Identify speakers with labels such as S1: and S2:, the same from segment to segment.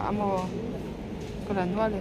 S1: A maw ka la nual e.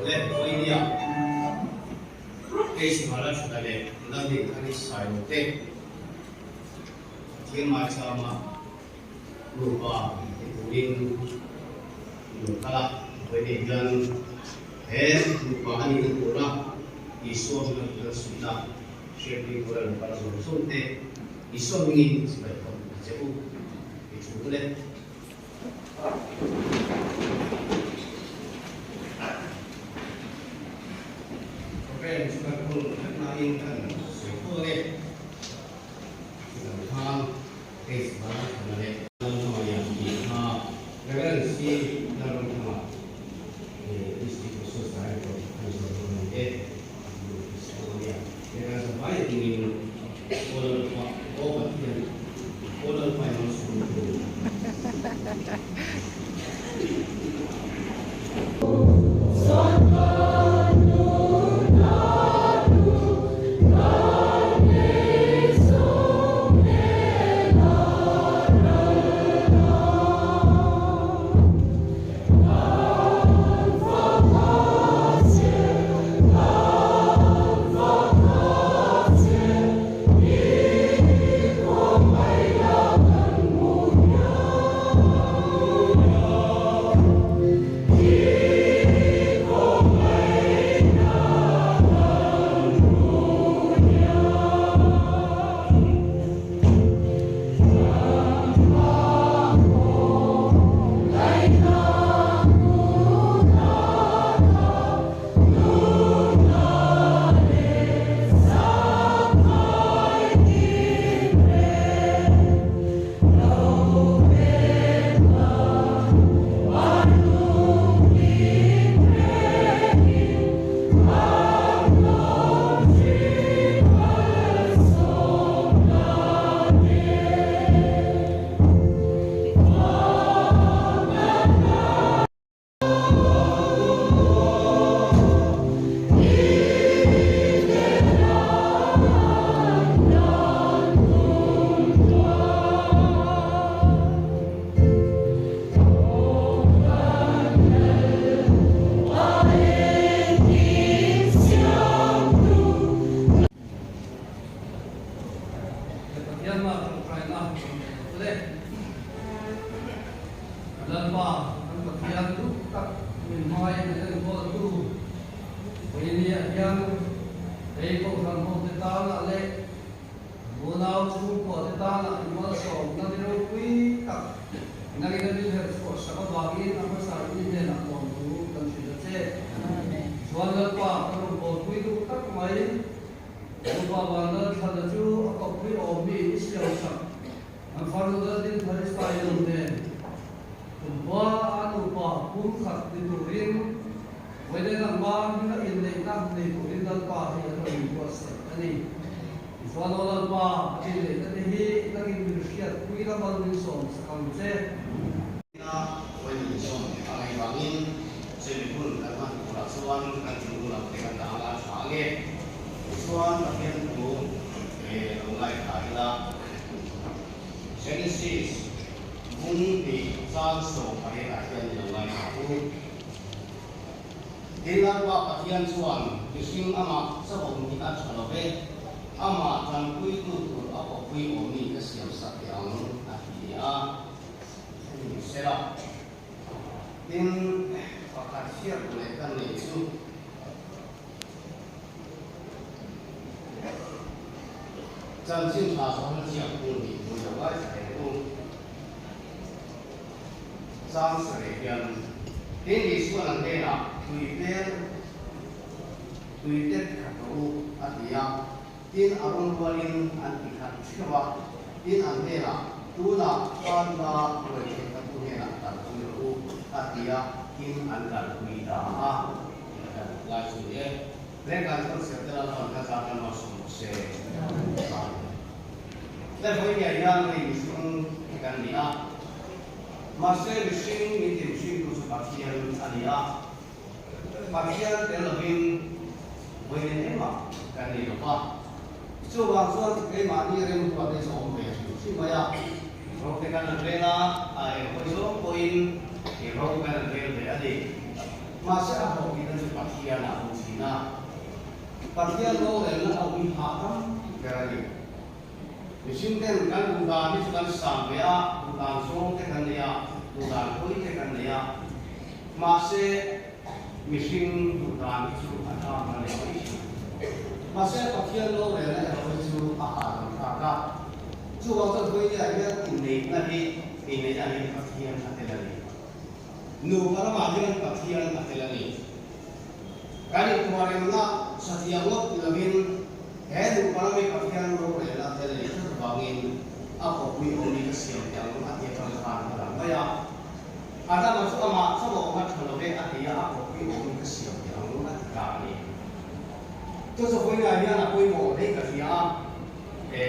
S2: Le Vawinia Keismala Thana leh Lalneikhani Sailo te Pathian Maichama nupa ti turin lo kal a, Vawinia hian he nupa a nihna tura Isua hming a kal suihna hriatpui tura lo kal zawng zawng te Isua hmingin chibai khawp a che u ti thu le. Program chu kan hun vek nain kan sawi tho ang e. Chutiang khan case bana thana leh Lalhmangaiha tih kha Reverend C. Lalramthanga District Resource Director a ni zawk dawn a ni e. He kan zavai dingin Aw Lalpa, Aw Pathian, Aw Lalpa i malsawm tu.
S3: Hei Kohhran hote tanah leh unau chhungkuate tanah i malsawmna ni ropui tak nangin a min herhchhuah sak avangin a hmasa in i hnenah lawmthu kan hrilh a che. Chuan Lalpa ka rawn bawlpui duh tak mai. Nupa Vanlalthlana chu a kawppui awmmi i siamsak an farnu Daldin Pharistai nen kumkhua a nupa pumkhat ni turin Vawilen ang hma hming a inneihna nei turin Lalpa hi an rawn inbuatsaih a ni. Tichuan aw Lalpa, an inneihna te hi nangin min hriatpui la mal min sawm sak ang che.
S2: Ina vawiin sawm a ngaih vangin chumi hun kan hman turah chuan kan thinlung lam te kan dah anga tha ange. Tichuan Pathian thu lo ngaithla ila Genesis bung tih chang 18 ah hian lo ngaithla u. Tin Lalpa Pathian chuan mihring amah chauh hi a tha lo ve, amah tanpuitu tur a kawppui awmmi ka siamsak teh ang a ti a. Hemi sela, tin pakhat hriat leh ka nei chu chanchin tha zawhna ziak hmun nih hmun lo ngai thla reng u. Chang sarih hian tin Isuan an hnenah tui vel tui tet khat rawh u a ti a. Tin, a rawn rualin an ti khat theuh a, tin an hnenah, Tunah Khanla ruai thenkhattu hnenah kalpui rawh u, a ti a, tin an kalpui ta a. Kan lai chu ni e. Reng kan thawn ser te Lalpan ka zat a nuam rawh se. Amen. Le vawi nge hian hei mihring kan ni a, mahse mihring min ti mihringtu chu Pathian a ni a. Pathian tel lovin vawiin engmah kan nei lo va, chuvang chuan keimahni remruat te chu awm ve hrim hrim mai a, ro te kan han rel a, a enghawi zawng pawhin i ro kan han rel ve a ni. Mahse a hlawhtlinna chu Pathian a awm thin a, Pathian rorelna a ui hah tam ber a ni. Mihring ten kan duh dan hi chu kan sang ve a, duh dan zawng te kan nei a, duh dan hawi te kan nei a. Mahse, mihring duh dan hi chu a tha hma leh mai thin. Mahse, Pathian rorelna erawh hi chu a hahdam thlak a. Chuvang chuan Vawinia hian inneihna hi inneihna hian Pathian a tel a ni. Nupa lamah hian Pathian a tel a ni. Kan intuaremna satliah ngawt ni lovin he nupa lam hi Pathian rorelna a tel a nih tlat avangin a kawpui awmi ka siam teh ang a ti atang khan a lang mai a. Adama chu amah chauh a awm a tha lo ve a ti a, a kawpui awm ka siam teh ang a ti ta a ni. Chu chu vawiinah hian a pawimawh hle ka hria a, e,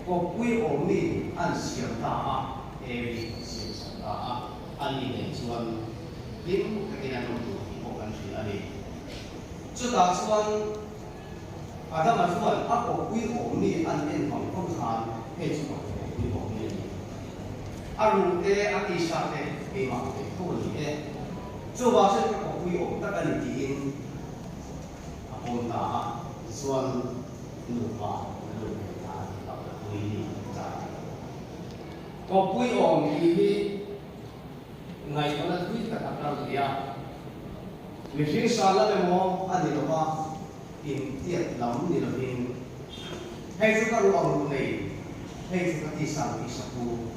S2: kawpui awmmi an siam ta a, Evi an siam sak ta a, a ni nen chuan hlim takin an awm tur tih pawh kan hria a ni. Chutah chuan Adama chuan a kawpui awmmi an en vang vang khan hei chu ka kawpui awmmi a ni. A ruh te, a tisa te keimah ve tho a ni e. Chuvang chuan ka kawpui awm tak a ni tiin a pawm ta a, tichuan nupa an lo ve ta a ni, a kawpui ni ta a ni. Kawpui awm tih hi ngaihtuahna thui tak a kal thei a, mihring sa lam emaw a ni lo va, intiat lam ni lovin, Hei chu ka ruang ruh nei, hei chu ka tisa tisa pu.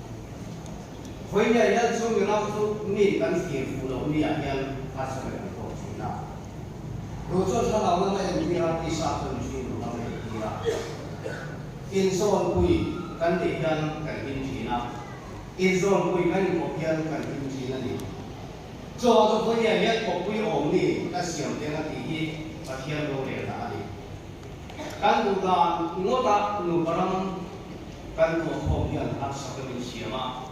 S2: Vawinia hian chu mi ram chu mi kan thlir fuh loh niah hian harsa ber kan tawk thin a. Ruh chuan thlarau lam a entir a, tisa chuan mihring ruh lam a entir a. Inzawnpui kan neih hian kan him thin a, inzawnpui kan inkawp hian kan him thin a ni. Chaw chu vawinia hian kawppui awm ni ka siam teng a tih hi Pathian rorelna a ni. Kan duh dan ngawta nupa ram kan tuahkhawm hian harsa ka min siam a.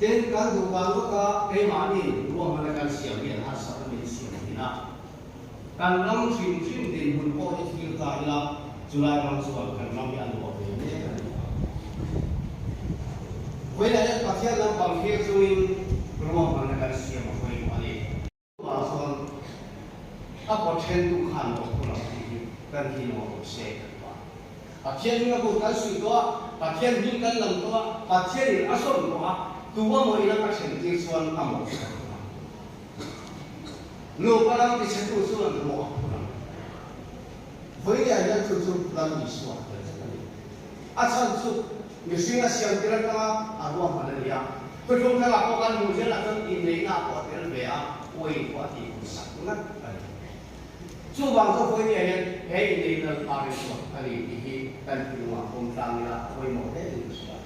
S2: Tin, kan duh dan ngawta keimahni ruahmanna kan siam hian harsa ka min siam thin a. Kan ram hrim hrim dinhmun pawh hi thlir ta ila, chulai ram chuan kan ram hi a luah ve mek a ni. Vawiinah hian Pathian lampang thlir chungin ruahmanna kan siam a pawimawh a ni. Chuvang chuan a pawt thentu khan awm phur ang tih hi kan hi nuam awm se ka ti a. Pathian hming a kut kan suih tawh a, Pathian hming kan lam tawh a, Pathianin a sawm tawh a, tu a maw ina ka then tir chuan a mawh chhe tawh ang. Nupa ram tichhetu chuan mawh a phur ang. Vawinia hian chu chu Lal Isua a tel vek a ni. A chhan chu mihring a siam tir atanga a ruahman a ni a. Thuthlung thlangah pawh kan hmuh zelah chuan inneihna pawh a tel ve a, uain pawh a tih hun sak ngat a ni. Chuvang chu vawinia hian he inneihna Lalpa rinchhuak a ni tih hi kan thinlungah pawm tlang ila a pawimawh hle in ka hria.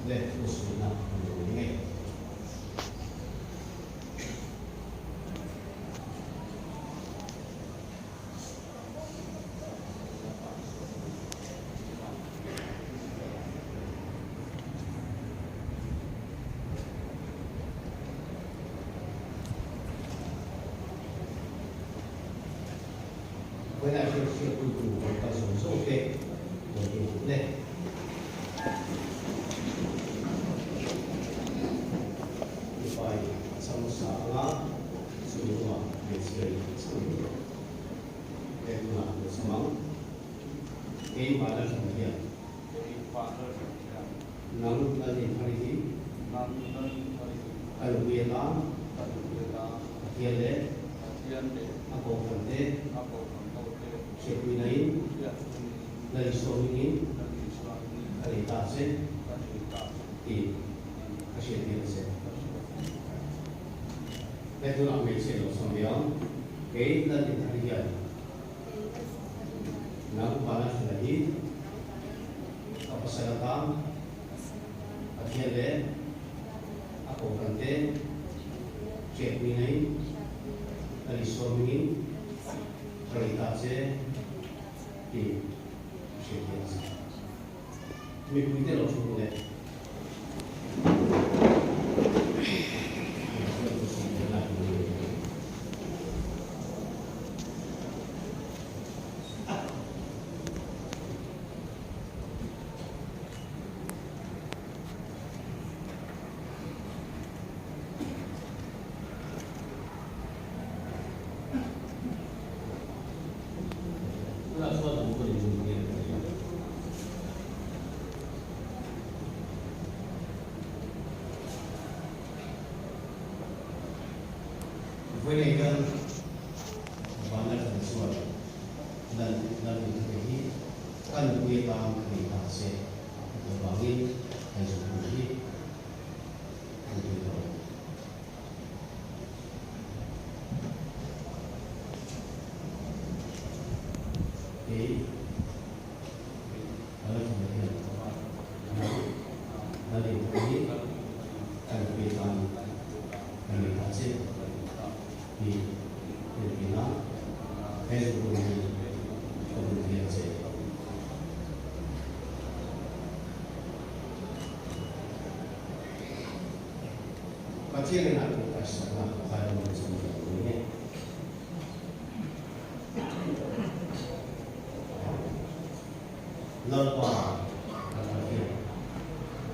S2: Le thu suihna an lo ni ngei. Vawiinah hian hriatpui tur kan kal zawng zawng te rawn ti ang le. Mipai a chhang hmasa anga chumi hnuah hmeichhia in a chhang leh ang. He tunah kan chhang ang. Keimah Lalhran hian. Nang Lalnithari hi. Ka nupui atan. Pathian leh. A kohhran te. Hriatpuina in. Lal Isua hmingin. Ka nei ta che. Tih ka hriattir a che. He tunah hmeichhia lo chhang ve ang. Kei Lalnithari hian. Nang Vanlalhla hi ka pasal atan Pathian leh a kohhran te hriatpui nai ka Isua hmingin ka rei ta che tih ka hriattir a che. Mipuite lo thu leh. Tunah chuan an pawhin zung hian ka ring. Vawiinah hian Vanlalhran chuan Lal Lalnithate hi ka nupui atan ka nei ta che a tih avangin kan zung hi an tui tawh lo. Kei ka la thlen hian nang la leh hi ka nupui atan ka nei ta che tih entir nan he zukun hi ka bun tir che. Pathian in a tawngtai sakna Bible in chhan ve ang ni e. Lalpa kan Pathian,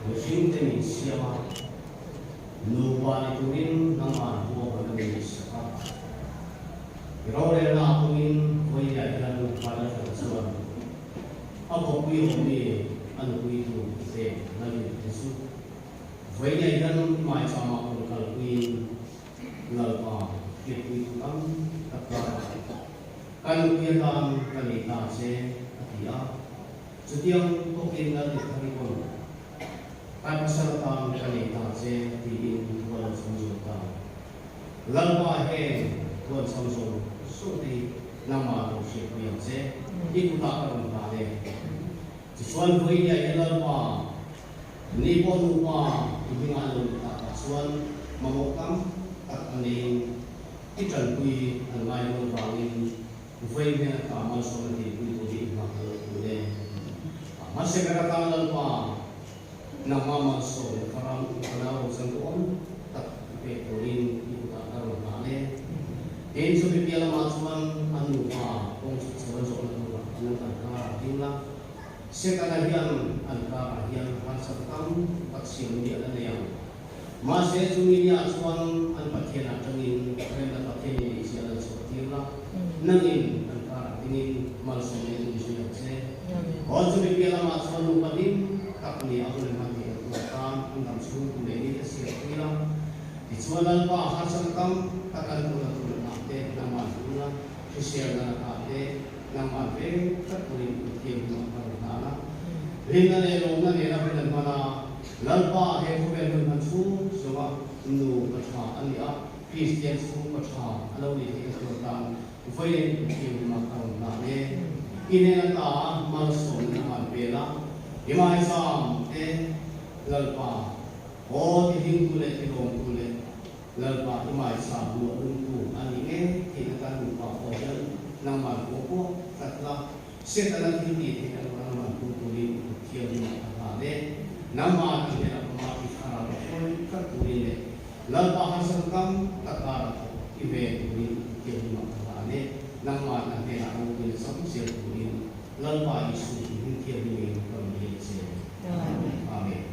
S2: mihring te min siam a, nupa ni turin nangmah huam an min sak a. I rorelna a pungin vawinia hian nupa Lalhran chuan a khawpui awmmi a nupui tur te Lalin te chu Vawinia hian hmaichama rawn kalpuiin Lalpa hriatpuitu tam tak karah ka nupui atan ka nei ta che a ti a. Chutiang bawkin Lal Ithari pawn ka pasal atan ka nei ta che tiin thu a lo chhang zawk ta. Lalpa heng thu an chhang zawng zawng te hi nangmah lo hriatpui ang che, i kutah ka rawn hlan e. Tichuan vawinia hian Lalpa Ni pawh nupa i hmingah an lo ni tak ah chuan mamawh tam tak a neiin i tanpui an ngai dawn vangin vei hmel ata malsawmna dinpui tur hi i hmang a lo tul e. Mahse ber atan Lalpa nangmah malsawmna ka ram i fanau rochan duhawm tak i pek turin i kutah ka rawn hlan e. Tin, chumi piah lamah chuan an nupa kawng chhuk chho an zawhna turah nang an karah ding la. Setana hian an karah hian harsat tam tak siam miah a nei ang. Mahse chumi niah chuan an Pathian atangin remna Pathian in ei chiah lan chhuah tir la, nangin an karah dingin malsawm nei tum zui ang che. Aw chumi piah lamah chuan nupa hlim tak ni a hun hman theih ang tur atan an dam chhung kum leh ni te siam pui la. Tichuan Lalpa harsatna tam tak an tawhna tur lakah te nangmah hmuna hriselna lakah te nangmah veng tlat turin Pathian chu a rawn hlan a. Rinna leh lawmna nena hun an hman a, Lalpa he khawvel hun hman chhung zawnga nupa tha a ni a, Kristian chhungkaw tha a lo nih theihna tur atan vawiin Pathian hma ka rawn hlan e. I hnen ata malsawmna a han pel a, i ngaizam te Lalpa Aw ti hlimtu leh ti lawmtu leh Lalpa i ngaihsam luah lungtu a ni ngei tih atan nupa pawh hian nangman pawh pawh tlat la, Setana thil tih theih a lo nangman tum turin i kut thianghlimah ka hlan e. Nangman a hnenah awma i thlarau a hruai tlat turin leh Lalpa harsatna tam tak karah pawh i ven turin i kut thianghlimah ka hlan e. Nangman a hnenah ropuina cham zel turin Lalpa Isu i hming thianghlimin ka rawn dil che. Amen.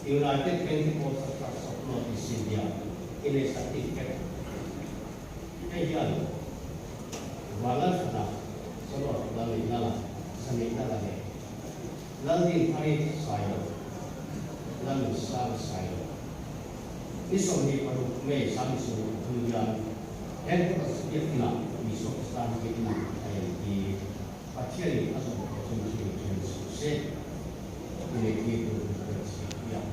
S2: United Pentecostal Church of North East India in a certificate hei hian Vanlalthana Salawt Lalneihnala Zaneihnala leh Laldinthari Sailo Lalnunsanga Sailo Ni 26 May 2023 hian Headquarters biakinah Isua Krista biakin a inti. Pathianin a zawm tawh chu mihring then suh se i nei tir tur hi ka chhiat hian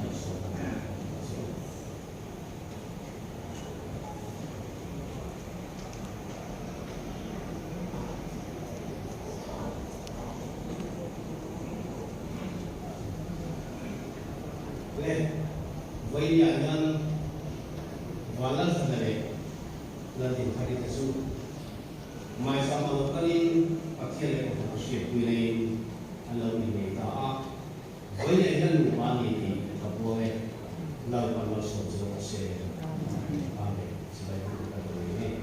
S2: an sawi a ni a che. Le vawinia hian Vanlalthana leh Laldinthari te chu Maisama lo kalin Pathian leh Kohhran hriatpui naiin an lo ni ngei ta a, vawinia hian nupa a ni tih ka puang e, Lalpan malsawm chu rawh se. Amen. Chibai hun ka dawn ngei.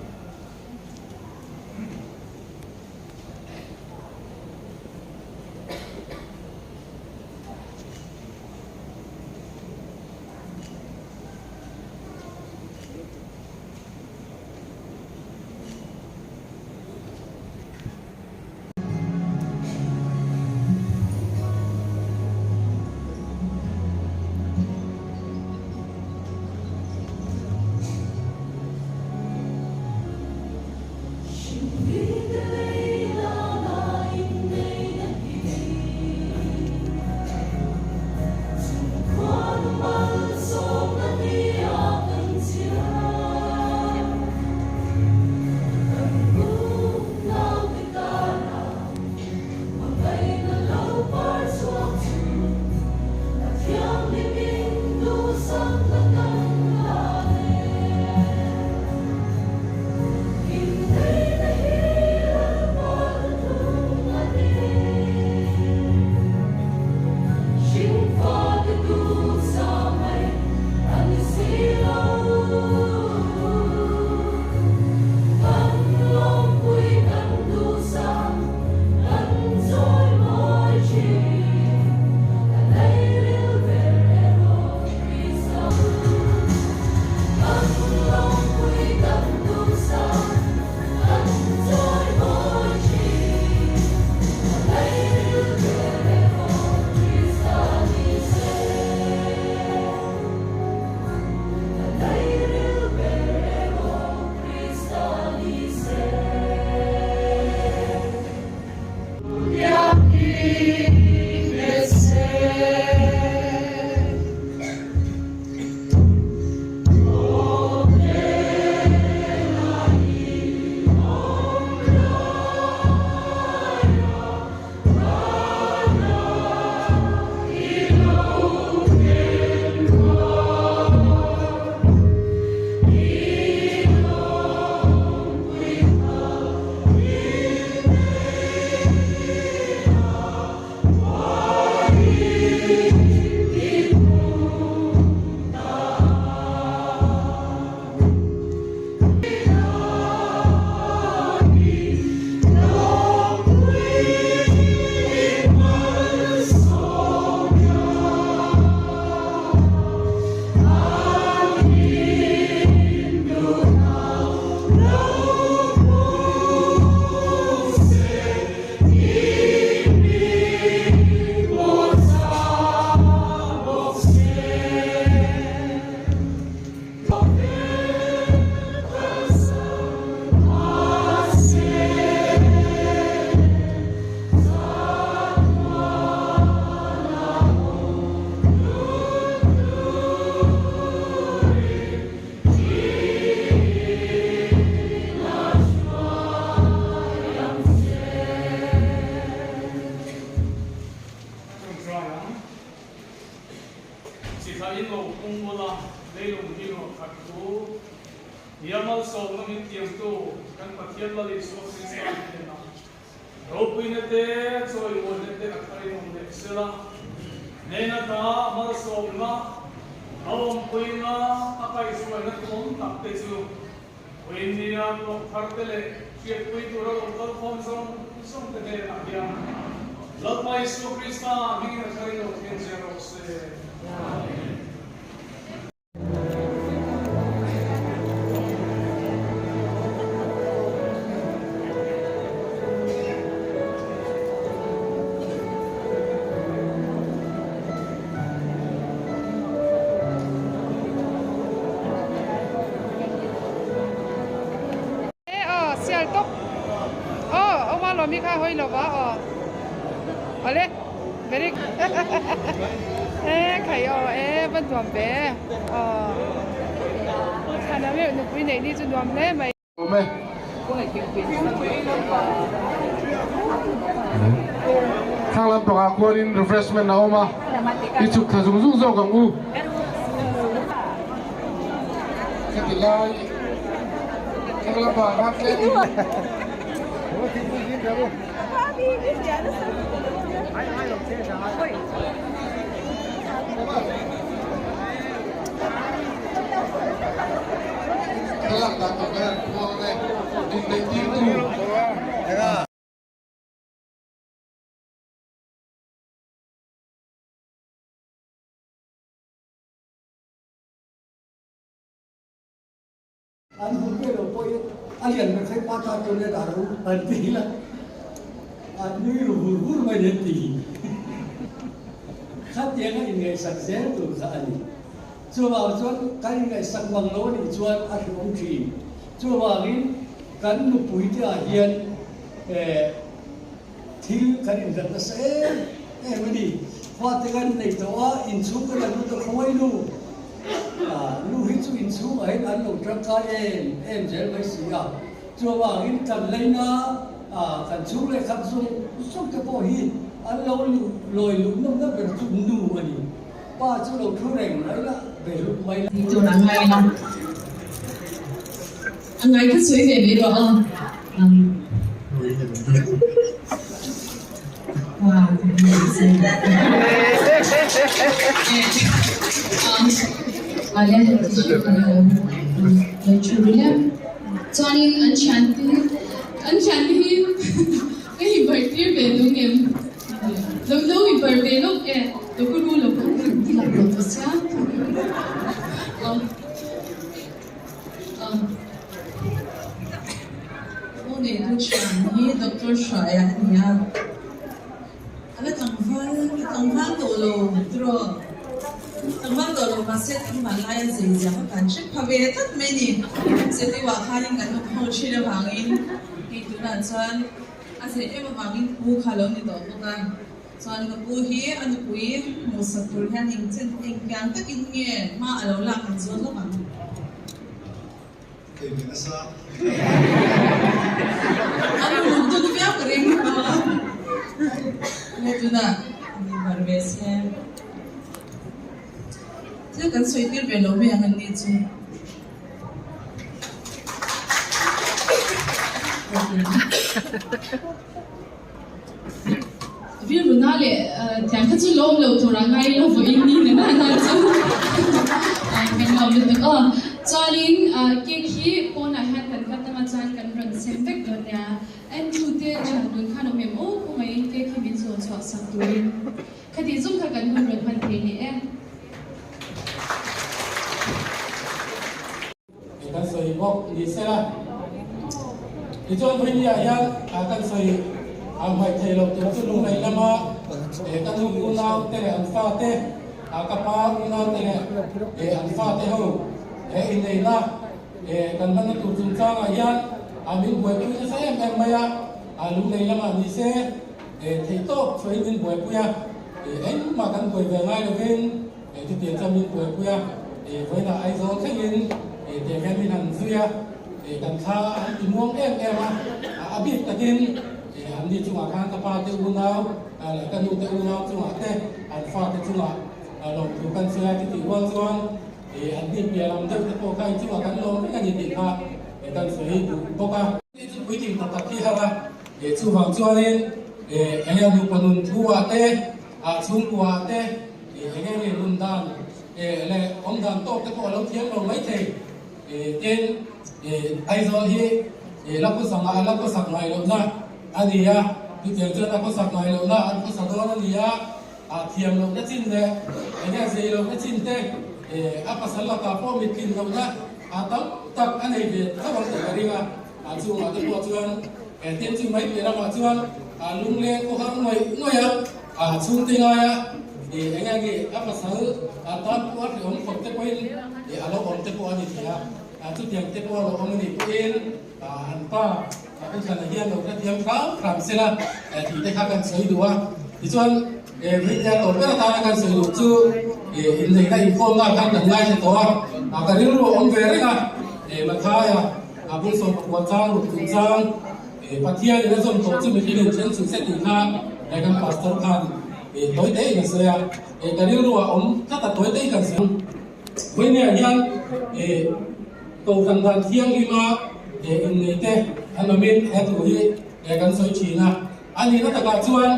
S4: Pathian Lal Isua Krista hnenah ropuina te, chawimawina te a tharin awm leh sela, hnena ta malsawmna, a awmpuina, a kaihhruaina tumawm tak te chu Puinia tuak thar te leh hriatpui tura lo kal khawm zawng zawng te hnenah hian Lalpa Isua Krista hmingin a tharin lo thleng zel rawh se. Amen.
S1: E aw sial tawp aw awma lawmi kha hawi lova aw awle very e khai aw e va nuam ve aw chhana meuh nupui neih ni chu nuam hle mai.
S5: Awm e. Thlang lampangah khuanin refreshment a awm a, i chhuk thla zung zung zawk ang u. Khati lai thlang lampangah khan tlem in. Thlalak dan tur hian khuang te inneih tir tu.
S6: An hmu ve lo pawhin a lian ber kha pa ta tur nge dah lo an ti la, an nui ru vur vur mai nen ti. Khatiang a inngaihsak zel tur kha a ni. Chuvang chuan kan inngaihsak mang lo a nih chuan a hriawm thin. Chuvangin kan nupui te ah hian thil kan inhlat nasa em em a ni. Fate kan nei tawh a, inchhung kan han lut a khawngaih nu. Nu hi chu inchhungah hian an lo tangkai em em zel mai si a. Chuvangin kan leina kan chhung leh khat zawng zawng te pawh hi an lo lawi luh nawmna ber chu nu a ni. Pa chu lo thu reng mai la, be hlut mai la.
S7: Tih tur a ngai la. A ngai kha sawi ve mai rawh aw. Chuanin an thiante an thiante hi ka hi bar tir ve nung em? Lo lo i bar ve lawk e, lo ka ru lo ka ti lak lo ta sia. Thu neitu thian hi Doctor Hruaia a ni a, a la tlangval a tlangval tawh lo tiraw? Tlangval tawh lo mahse tlangval laia zei zia kha kan hre pha ve tlat mai ni. Zetiuah khanin kan awm ho thin avangin hei tunah chuan a zei em avangin pu kha a lo ni tawh bawk a. Chuan ka pu hi a nupui hmuhsak tur hian engchen engtiang takin nge hma a lo lak han zawn lawk ang?
S8: Thei ve nasa.
S7: A nu lung dun viau ka ring a. Nge tunah ni bar ve se. Thil kan sawi tir ve lo mai ang an ni chu. Rilruna leh thian kha chu lawm lo tur a ngai lo vawiin ni na nana chu kan lawm lutuk aw. Chuanin cake hi pawnah hian kan cut anga chuan kan rawn sem vek dawn nia. Andrew te thian dun khan awm em aw khawngaihin cake hi min zawn chhuah sak turin khati zawng kha kan hun rawn hman thei ni e.
S9: Kan sawi bawk ni se la. Tichuan Vawinia hian kan sawi ang hmaih thei lo tur chu lunglei lama ka nu unau te leh an fate, ka pa unau te leh an fate ho he inneihna kan hmanna tur chungchangah hian min buaipui nasa em em mai a, lunglei lamah ni se theihtawp chhuahin min buaipui a, engmah kan buai ve ngai lovin. Chutiang chuan min buaipui a, vawiinah Aizawl thlengin tiang hian min han zui a, kan thla an ti muang em em a, a bik takin anni chungah khan ka pa te unau leh ka nu te unau chungah te an fate chungah lawmthu kan sawi a, chutih rual chuan anni piah lam deuh te pawh kha inchungah kan lawm vek a ni tih kha kan sawi duh bawk a. puitling tak tak hi har a, chuvang chuanin enge nupa nun thu ah te, chhungkua ah te enge nge nun dan leh awm dan tawk te pawh a lo thiam lo maithei. Tin, Aizawl hi la khawsak a la khawsak ngai lohna a ni a, chutiang chuan a khawsak ngai lohna an khawsa dawn a ni a, a thiam lohna chin leh enge zei lohna chin te a pasal lakah pawh mittlin lohna a tam tak a nei ve tho ang tih ka ring a, a chungah te pawh chuan tin chu mai piah lamah chuan lungleng khaw har ngawih ngawih a, a chhungte ngaia enge nge a pasal tan pawh a hrehawm khawp te pawhin a lo awm te pawh a ni thei a, chutiang te pawh a lo awm a nih pawhin an pa u Thlana hian lo hrethiam hram hram sela tih te kha kan sawi duh a, tichuan Rintea tawp ber atana kan sawi duh chu inneihna inkhawmna khan kan ngaithla tawh a, ka rilru a awm ve reng a, Mathaia bul 19 chang ruk chung chang Pathianin a zawm tawh chu mihring in then suh se tih kha kan pastor khan tawi te in a sawi a, ka rilru a awm tlat a tawi te in kan sawi. Vawinia hian Kohhran dan thianghlim a innei te an awmin he thu hi kan sawi thin a. A nihna takah chuan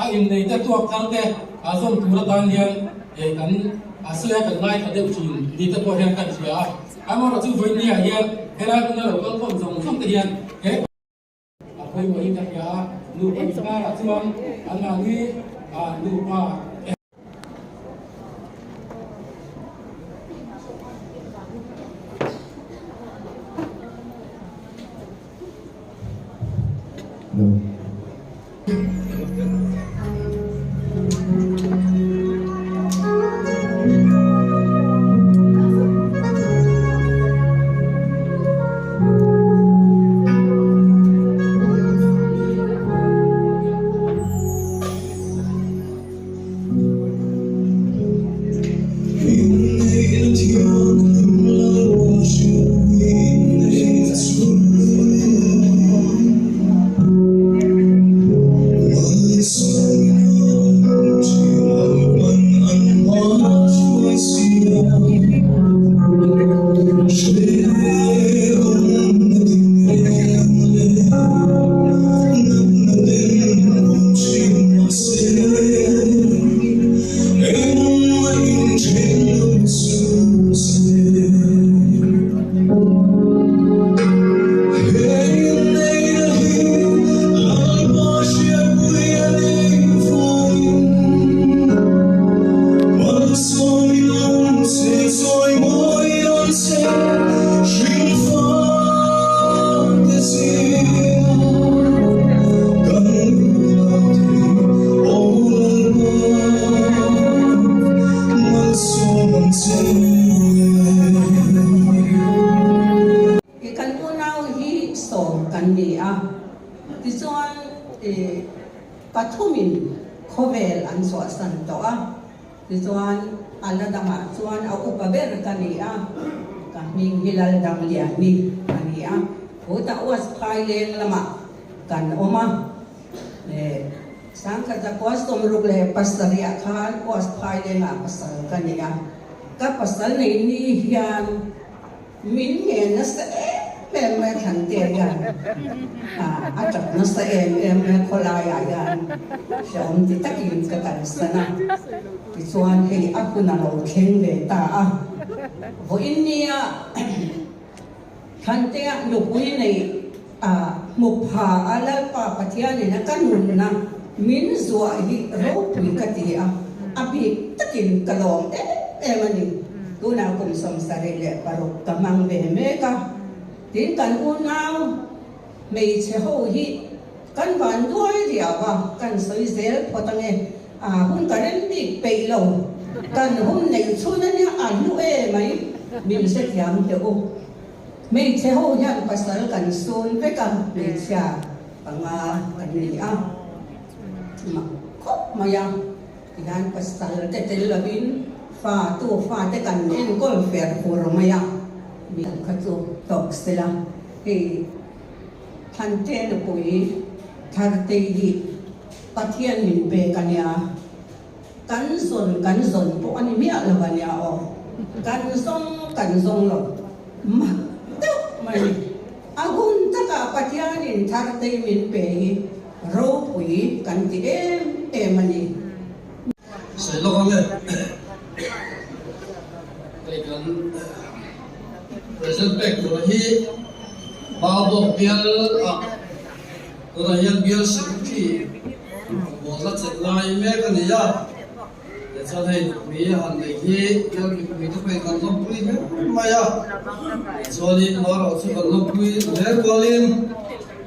S9: a innei te tuak thar te a zawm tur atan hian kan a sawi a kan ngaithla deuh thin ni te pawh hian kan hria a. Amaherawhchu vawinia hian helai hmuna lo kal khawm zawng zawng te hian he A pawimawhin ka hria a, nupa inkarah chuan anmahni nupa.
S10: I kan unau hi sawm kan ni a, tichuan i pathumin khawvel an chhuahsan tawh a, tichuan a la dangah chuan a upa ber ka ni a, ka hming hi Laldamliani a ni a, khutah West Phaileng lamah kan awm a, Sangkhat zakua 67 ah khan West Phailengah pasal ka nei a, ka pasal nei ni hian Min ngen nasa em em mai a Thlantea hian a tap nasa em em mai a khawlaiah hian hrehawm ti takin ka kalsan a, tichuan hei a hun a lo thleng ve ta a, vawiin nia Thlantea nupui nei a hmu pha a Lalpa Pathianin a ka nunna min zuah hi ropui ka ti a, a bik takin ka lawm em em a ni. Tunah kum 76 ka hmang ve mek a, tin kan unau hmeichhe ho hi kan van duai riau a, kan sawi zel phawt ange, a hun ka rem bik peih lo, kan hun neih chhun ania a hlu e mai, min hrethiam teh u. Hmeichhe ho hian pasal kan sun vek a, hmeichhia panga kan ni a, mak khawp mai a. Tihian pasal te tel lovin fa tu fa te kan enkawl fer fur mai a, mi kha chu tawk sela hei Thante nupui Thartei hi Pathian min pek a nia, kan zawn kan zawn pawh a ni miah lo a nia aw, kan zawng kan zawng lo mak deuh mai a ni. A hun takah Pathianin. in thar te min pe hi ropui kan ti em em a ni.
S3: Sawi lawk ang e. Hei kan present pek tur hi Maubawk bial ah tunah hian bial secretary rawngbawlna chelh lai mek a ni a. Tichuan hei nupui han neih hi bial mipui te pawhin kan lawmpui hle mai a. Tichuanin marawh chu kan lawmpui hle rualin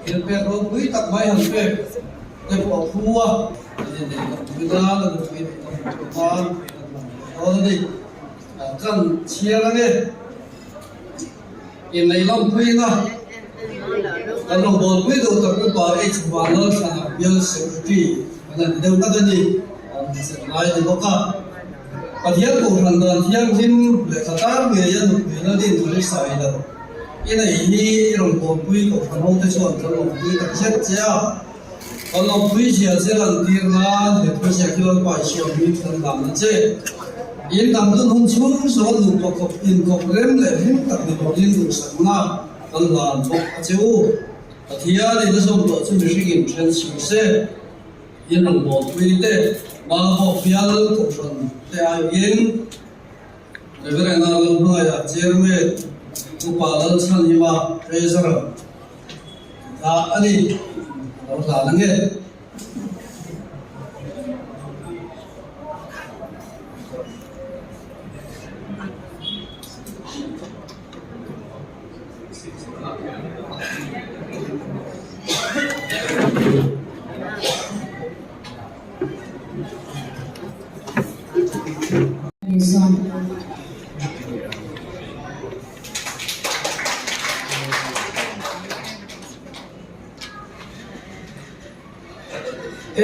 S3: thil pek ropui tak mai han pek te pawh a phu a. Kan inneih lawmpui nan a nupui neih lawmpui nan kan hman ve dawn a ni. Kan chhiar ange. Inneih lawmpuina kan rawn bawlpui duh tak upa H Vanlalthlana bial Secretary an han ti deuh ngat a ni, an chelh ngai ni bawk a. Pathian Kohhran dan thianghlim lehkha tar ngeia nupui la din thar i sai lo. I neih hi i rawn bawlpui Kohhran hote chuan kan lawmpui tak zet che a. Kan lawmpui zia che lantir nan he thuziak hi Lalpa i suam hi kan hlan na che. In dam dun hun chhung zawn nupa kawp inkawp rem leh hlim tak ni turin duhsakna kan hlan bawk a che u. Pathian in a zawm tawh chu mihring in then suh se. In rawngbawlpui te, Malbawk bial kohhran te aiawhin Reverend-a Lalhnuaiah Chairman, Upa Lalchhanhima Treasurer tha a ni, a lo hlan ange.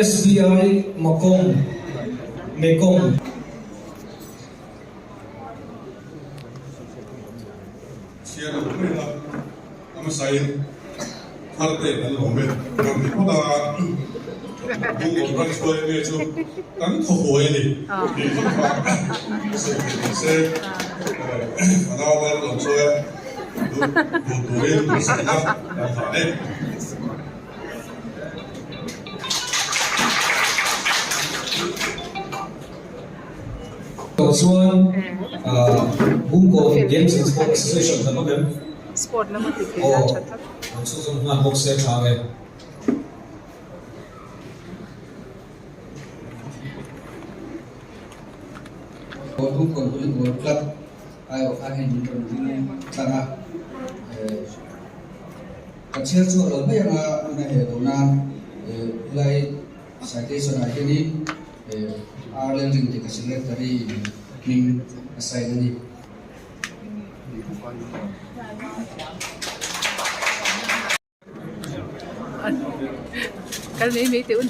S4: SBI Makong, Mekong.
S11: Chhiar lo mai a, a hmasain thar te kan lawm e. Ram ti phawt a, Google ran chhuai nge chu kan thaw huai a ni tih vak kha sawi theih ni se, a nauval lo chuai a, duh turin duhsakna kan hlan e.
S4: Tawh chuan Bungkawn Games and Sport Association kan awm em? Aw, an chhunzawm nghal bawk se tha ang e.
S12: Bungkawn Volleyball Club aiawh khan hei min rawn ring tlang a, ka chhiar chhuak lo mai anga hun a heh loh nan helai Citation ah hianin R Lalring tih ka secretary in hming a sign a ni.
S1: Kal mai mai teh un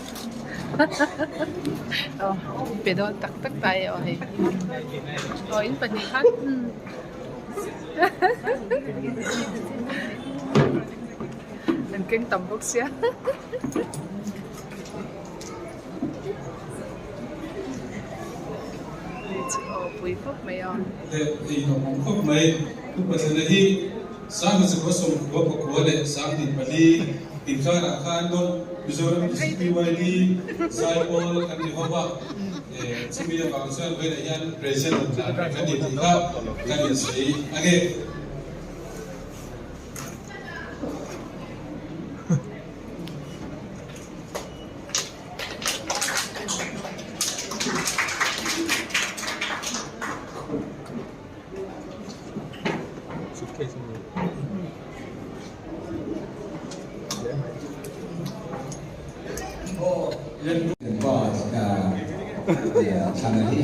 S1: aw pe dawn tak tak ta e aw hei aw in pahnih khan an keng tam bawk sia. Pui khawp mai a.
S11: Leh ei hlauh awm khawp mai. Pu Pathiana hi Sangha Chakua Sawmkua Pakua leh Sanghnih pali inkarah khan dawt Mizoram DCPYD Zaipawl kan ni ho va, chumi avang chuan vawiinah hian President tlan kan ni tih kha kan insawi ange.
S13: Thlana hi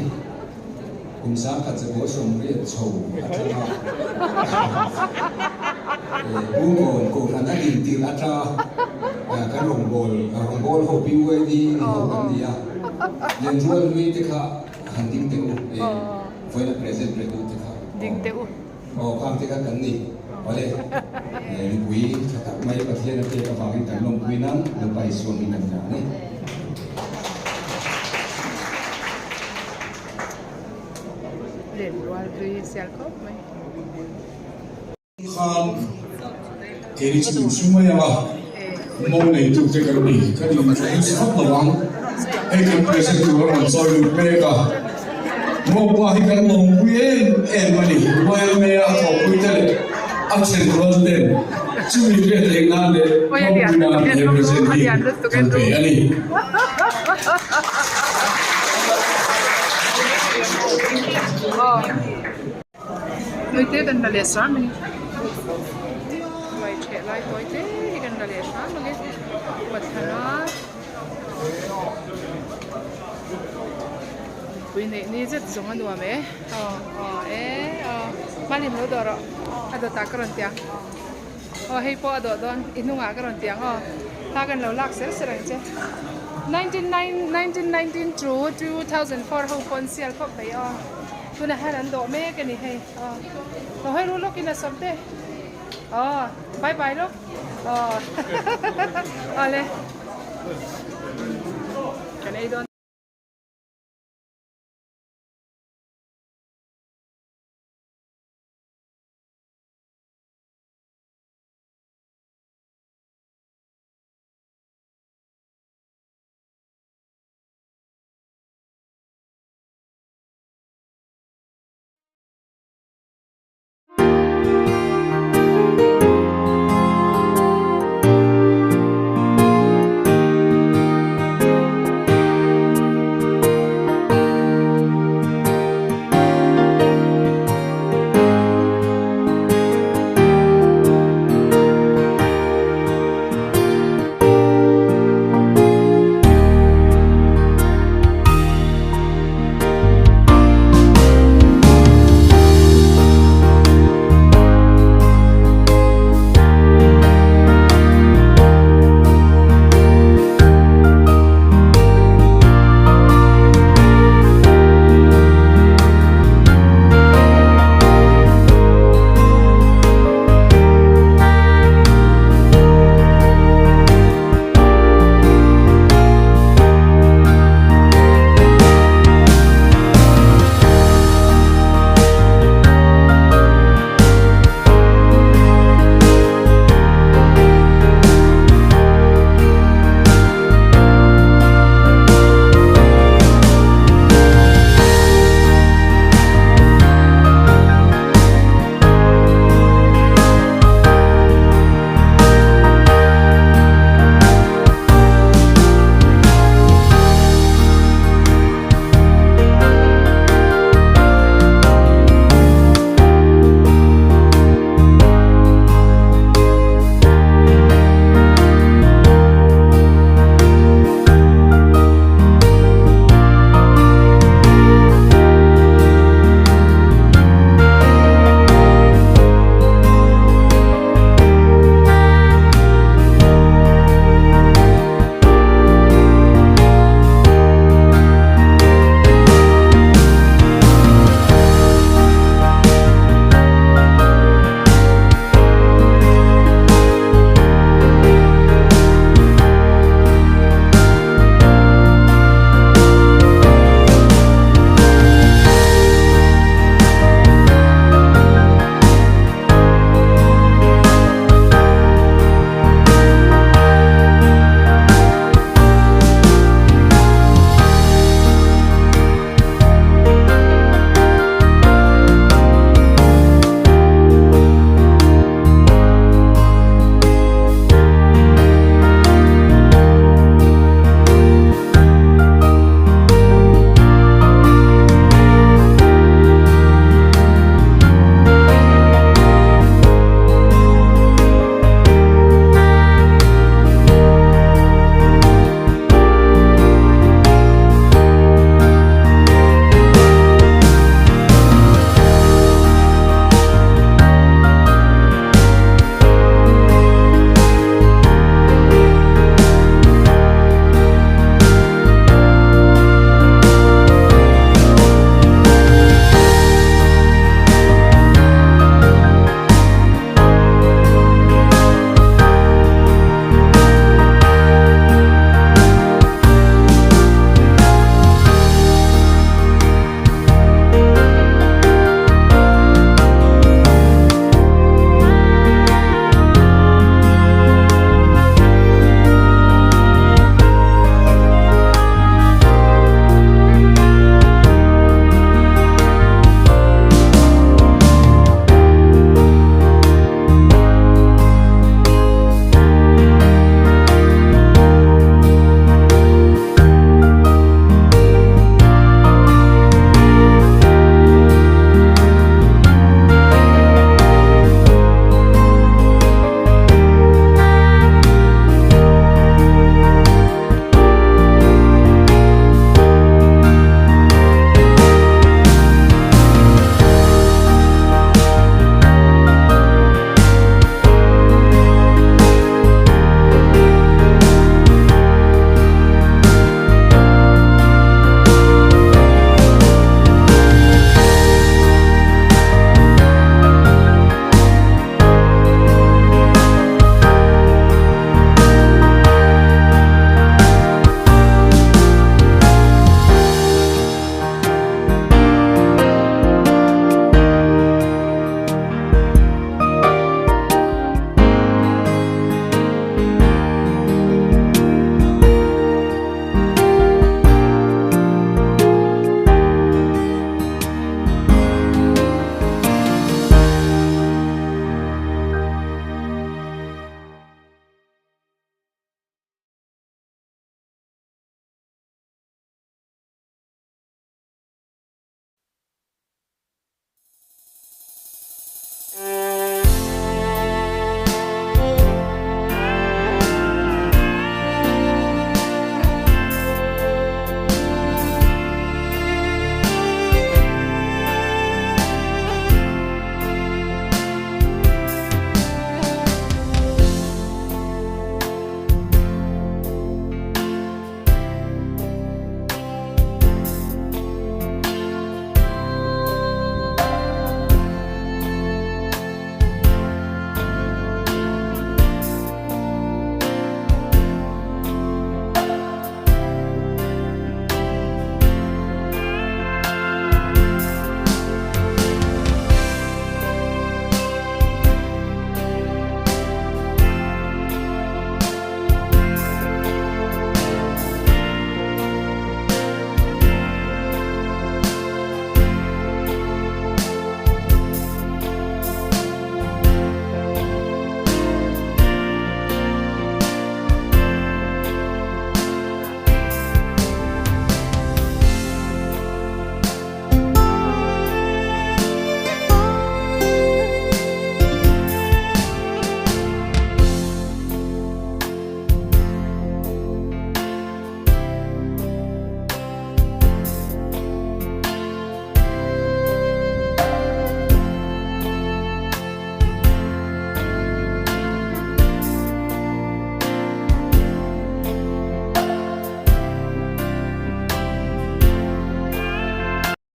S13: kum sangkhat chakua sawmriat chho atanga Bungawn Kohhran a din tirh atanga kan rawngbâwl rawngbâwl ho BYD ni ho kan ni a, Lenrual hlui te kha han ding teh u, vawiina present reh duh te kha aw khang te kha kan ni. Awle, nupui tha tak mai Pathian a pek avangin kan lawmpui nan Lalpa Isua hming kan hria a ni.
S1: Lenrual hlui sial khawp mai.
S11: Khan keini chu min hre mai ang a. Mo neitute kan ni, kan introduce vak lo ang. Hei kan present tur a rawn chawi lut mek a. Mopa hi kan lawmpui em em a ni. YMA a thawhpui te leh a thenrual ten chumi hriat theih nan leh lawmpui nan he present hi kan pe a ni.
S1: Nuite kan la leh hram a ni. Ruai ṭheh lai tawi te hi kan la leh hram ang e. Pathlana pui neih ni zet zawng a nuam e. Aw aw e aw hmalim lo dawh rawh a dawtah ka rawn ti ang. Aw hei pawh a dawh dawn i hnungah ka rawn ti ang aw. Thla kan lo lak ser ser ang che. 1919 to 2004 ho pawn sial khawp mai aw. Tunah hian an dawh mek a ni hei aw lo hawi ru lawk in a sawm te aw bye bye lawk aw awle kan ei dawn.